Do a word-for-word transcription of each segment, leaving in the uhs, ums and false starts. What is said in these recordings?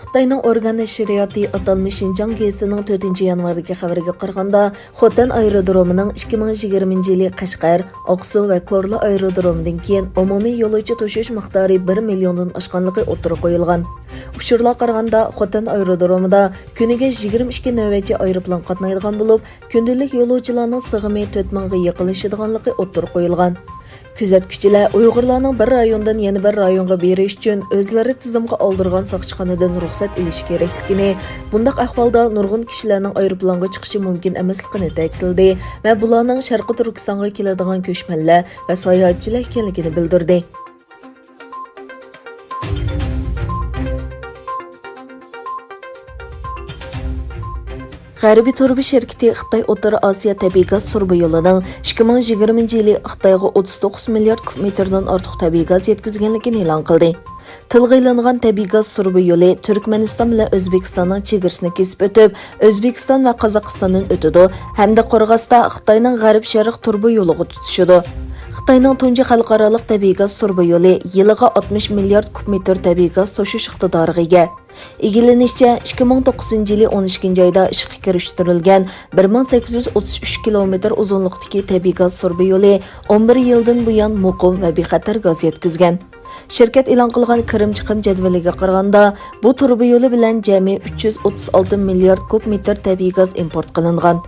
خىتاينىڭ ئورگان نەشرىياتى ئاتالمىش شىنجاڭ گېزىتىنىڭ تۆتىنچى يانۋاردىكى خەۋىرىگە قارىغاندا، خوتەن ئايرودرومىنىڭ ئىككى مىڭ يىگىرمىنچى يىلى قەشقەر، ئاقسۇ ۋە كورلا ئايرودرومىدىن كېيىن ئومۇمىي يولۇچى توشۇش مىقدارى بىر مىليوندىن ئاشقانلىقى ئوتتۇرىغا قويۇلغان. ئۇچۇرلارغا قارىغاندا، خوتەن ئايرودرومىدا كۈنىگە يىگىرمە ئىككى نۆۋەتچى ئايروپىلان قاتنايدىغان بولۇپ، كۈندىلىك يولۇچىلارنىڭ سىغىمى تۆت مىڭغا يېقىنلىشىدىغانلىقى ئوتتۇرىغا قويۇلغان. كۆزەتكۈچىلەر ئۇيغۇرلارنىڭ بىر رايوندىن يەنە بىر رايونغا بېرىش ئۈچۈن ئۆزلىرى تىزىمغا ئالدۇرغان ساقچىخانىدىن رۇخسەت ئېلىشى كېرەكلىكىنى، بۇنداق ئەھۋالدا نۇرغۇن كىشىلەرنىڭ ئايروپىلانغا چىقىشى مۇمكىن ئەمەسلىكىنى تەكىتلىدى ۋە بۇلارنىڭ شەرقىي تۈركىستانغا كېلىدىغان كۆچمەنلەر ۋە ساياھەتچىلەر ئىكەنلىكىنى بىلدۈردى. غەربىي تۇرۇبا شىركىتى خىتاي ئوتتۇرا ئاسىيا تەبىئىي گاز تۇرۇبا يولىنىڭ ئىككى مىڭ يىگىرمىنچى يىلى خىتايغا ئوتتۇز توققۇز مىليارد كۇب مېتىردىن ئارتۇق تەبىئىي گاز يەتكۈزگەنلىكىنى ئېلان قىلدى. تىلغا ئېلىنغان تەبىئىي گاز تۇرۇبا يولى تۈركمەنىستان بىلەن ئۆزبېكىستاننىڭ چېگرىسىنى كېسىپ ئۆتۈپ، ئۆزبېكىستان ۋە قازاقىستاندىن ئۆتىدۇ ھەمدە قورغاستا خىتاينىڭ غەرب شەرق تۇرۇبا يولىغا تۇتىشىدۇ. خىتاينىڭ تۇنجى خەلقئارالىق تەبىئىي گاز تۇرۇبا يولى يىلىغا ئاتمىش مىليارد كۇب مېتىر تەبىئىي گاز توشۇش ئىقتىدارىغا ئىگە. ئىگىلىنىشىچە، ئىككى مىڭ توققۇزىنچى يىلى ئون ئىككىنچى ئايدا ئىشقا كىرىشتۈرۈلگەن بىر مىڭ سەككىز يۈز ئوتتۇز ئۈچ كىلومېتىر ئۇزۇنلۇقتىكى تەبىئىي گاز تۇرۇبا يولى ئون بىر يىلدىن بۇيان مۇقىم ۋە بىخەتەر گاز يەتكۈزگەن. شىركەت ئېلان قىلغان كىرىم چىقىم جەدۋىلىگە قارىغاندا، بۇ تۇرۇبا يولى بىلەن جەمئىي ئۈچ يۈز ئوتتۇز ئالتە مىليارد كۇب مېتىر تەبىئىي گاز ئىمپورت قىلىنغان.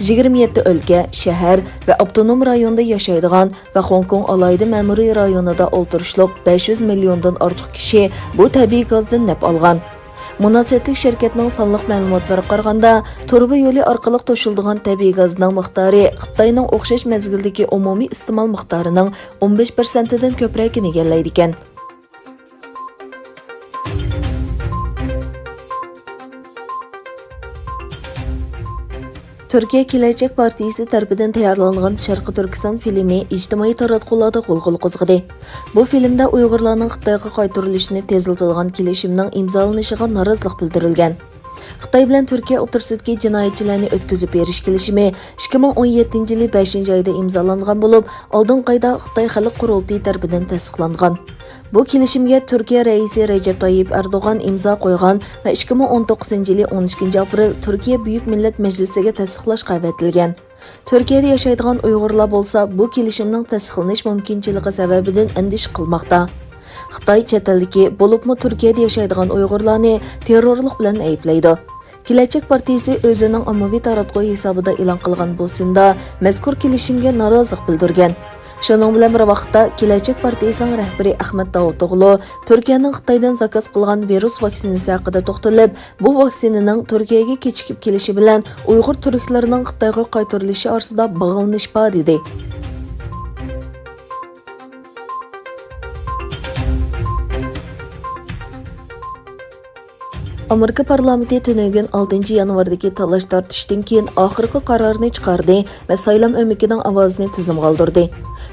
يىگىرمە يەتتە ئۆلكە، شەھەر ۋە ئاپتونوم رايوندا ياشايدىغان ۋە خوڭكوڭ ئالاھىدە مەمۇرىي رايونىدا ئولتۇرۇشلۇق بەش يۈز مىليوندىن ئارتۇق كىشى بۇ تەبىئىي گازدىن نەپ ئالغان. مۇناسىۋەتلىك شىركەتنىڭ سانلىق مەلۇماتلىرىغا قارىغاندا، تۇرۇبا يولى ئارقىلىق توشۇلىدىغان تەبىئىي گازنىڭ مىقدارى خىتاينىڭ ئوخشاش مەزگىلدىكى ئومۇمىي ئىستېمال مىقدارىنىڭ ئون بەش پىرسەنتىدىن كۆپرەكىنى ئىگىلەيدىكەن. تۈركىيە كېلەچەك پارتىيىسى تەرىپىدىن تەييارلانغان شەرقىي تۈركىستان فىلىمى ئىجتىمائىي تاراتقۇلاردا غۇلغۇلا قوزغىدى. بۇ فىلىمدە ئۇيغۇرلارنىڭ خىتايغا قايتۇرۇلۇشىنى تېزلىتىدىغان كېلىشىمنىڭ ئىمزالىنىشىغا نارازىلىق بىلدۈرۈلگەن. خىتاي بىلەن تۈركىيە ئوتتۇرىسىدىكى جىنايەتچىلەرنى ئۆتكۈزۈپ بېرىش كېلىشىمى ئىككى مىڭ ئون يەتتىنچى يىلى بەشىنچى ئايدا ئىمزالانغان بولۇپ، ئالدىنقى ئايدا خىتاي خەلق قۇرۇلتىيى تەرىپىدىن تەستىقلانغان. بۇ كېلىشىمگە تۈركىيە رەئىسى رەجەپ تايىپ ئەردوغان ئىمزا قويغان ۋە ئىككى مىڭ ئون توققۇزىنچى يىلى ئون ئىككىنچى ئاپرېل تۈركىيە بۈيۈك مىللەت مەجلىسىگە تەستىقلاشقا ئەۋەتىلگەن. تۈركىيەدە ياشايدىغان ئۇيغۇرلار بولسا بۇ كېلىشىمنىڭ تەستىقلىنىش مۇمكىنچىلىكى سەۋەبىدىن ئەندىشە قىلماقتا. خىتاي چەت ئەلدىكى، بولۇپمۇ تۈركىيەدە ياشايدىغان ئۇيغۇرلارنى تېررورلۇق بىلەن ئەيىبلەيدۇ. كېلەچەك پارتىيىسى ئۆزىنىڭ ئاممىۋى تاراتقۇ ھېسابىدا ئېلان قىلغان بوستىندا مەزكۇر كېلىشىمگە نارازىلىق بىلدۈرگەن. شۇنىڭ بىلەن بىر ۋاقىتتا، كېلەچەك پارتىيىسىنىڭ رەھبىرى ئەخمەت داۋۇتئوغلۇ تۈركىيەنىڭ خىتايدىن زاكاز قىلغان ۋىرۇس ۋاكسىنىسى ھەققىدە توختىلىپ، بۇ ۋاكسىنىنىڭ تۈركىيەگە كېچىكىپ كېلىشى بىلەن ئۇيغۇر تۈركلىرىنىڭ خىتايغا قايتۇرۇلۇشى ئارىسىدا باغلىنىش بار، دېدى. ئامېرىكا پارلامېنتى تۈنۈگۈن ئالتىنچى يانۋاردىكى تالاش-تارتىشتىن كېيىن ئاخىرقى قارارنى چىقاردى ۋە سايلام ئۆمىكىنىڭ ئاۋازىنى تىزىمغا ئالدۇردى.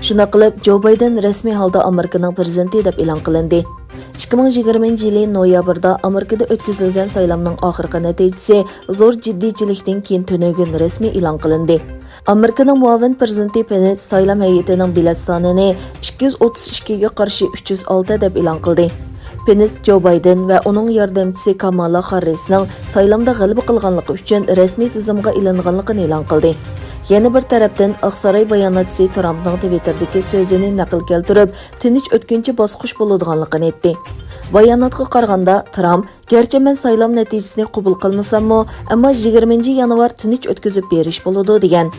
شۇنداق قىلىپ، جو بايدېن رەسمىي ھالدا ئامېرىكىنىڭ پىرېزىدېنتى دەپ ئېلان قىلىندى. ئىككى مىڭ يىگىرمىنچى يىلى نويابىردا ئامېرىكىدا ئۆتكۈزۈلگەن سايلامنىڭ ئاخىرقى نەتىجىسى زور جىددىيچىلىكتىن كېيىن تۈنۈگۈن رەسمىي ئېلان قىلىندى. ئامېرىكىنىڭ مۇئاۋىن پىرېزىدېنتى پېنس سايلام ھەيئىتىنىڭ بېلەت سانىنى ئىككى يۈز ئوتتۇز ئىككىگە قارشى ئۈچ يۈز ئالتە دەپ ئېلان قىلدى. پېنس جو بايدېن ۋە ئۇنىڭ ياردەمچىسى كامالا خاررىسنىڭ سايلامدا غەلىبە قىلغانلىقى ئۈچۈن رەسمىي تىزىمغا ئېلىنغانلىقىنى ئېلان قىلدى. يەنە بىر تەرەپتىن، ئاقساراي باياناتچىسى ترامپنىڭ تىۋىتتېردىكى سۆزىنى نەقىل كەلتۈرۈپ، تىنچ ئۆتكۈنچى باسقۇچ بولىدىغانلىقىنى ئېيتتى. باياناتقا قارىغاندا، ترامپ، گەرچە مەن سايلام نەتىجىسىنى قوبۇل قىلمىساممۇ، ئەمما يىگىرمىنچى يانۋار تىنچ ئۆتكۈزۈپ بېرىش بولىدۇ، دېگەن.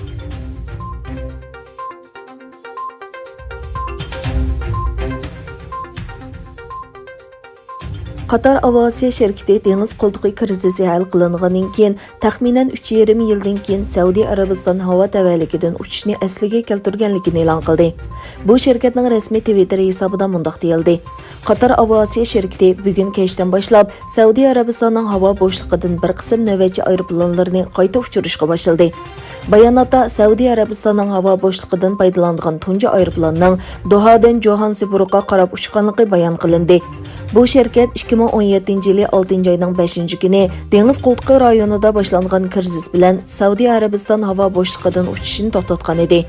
قاتار ئاۋىئاتسىيە شىركىتى دېڭىز قولتۇقى كىرىزىسى ھەل قىلىنغاندىن كېيىن، تەخمىنەن ئۈچ يېرىم يىلدىن كېيىن سەئۇدى ئەرەبىستان ھاۋا تەۋەلىكىدىن ئۇچۇشنى ئەسلىگە كەلتۈرگەنلىكىنى ئېلان قىلدى. بۇ شىركەتنىڭ رەسمىي تىۋىتتېر ھېسابىدا مۇنداق دېيىلدى: قاتار ئاۋىئاتسىيە شىركىتى بۈگۈن كەچتىن باشلاپ سەئۇدى ئەرەبىستاننىڭ ھاۋا بوشلۇقىدىن بىر قىسىم نۆۋەتچى ئايروپىلانلىرىنى قايتا ئۇچۇرۇشقا باشلىدى. باياناتتا سەئۇدى ئەرەبىستاننىڭ ھاۋا بوشلۇقىدىن پايدىلانىدىغان تۇنجى ئايروپىلاننىڭ دوھادىن جوھانسبۇرگقا قاراپ ئۇچقانلىقى بايان قىلىندى. بۇ شىركەت ئىككى مىڭ ئون يەتتىنچى يىلى ئالتىنچى ئاينىڭ بەشىنچى كۈنى دېڭىز قولتۇقى رايونىدا باشلانغان كىرىزىس بىلەن سەئۇدى ئەرەبىستان ھاۋا بوشلۇقىدىن ئۇچۇشىنى توختاتقان ئىدى.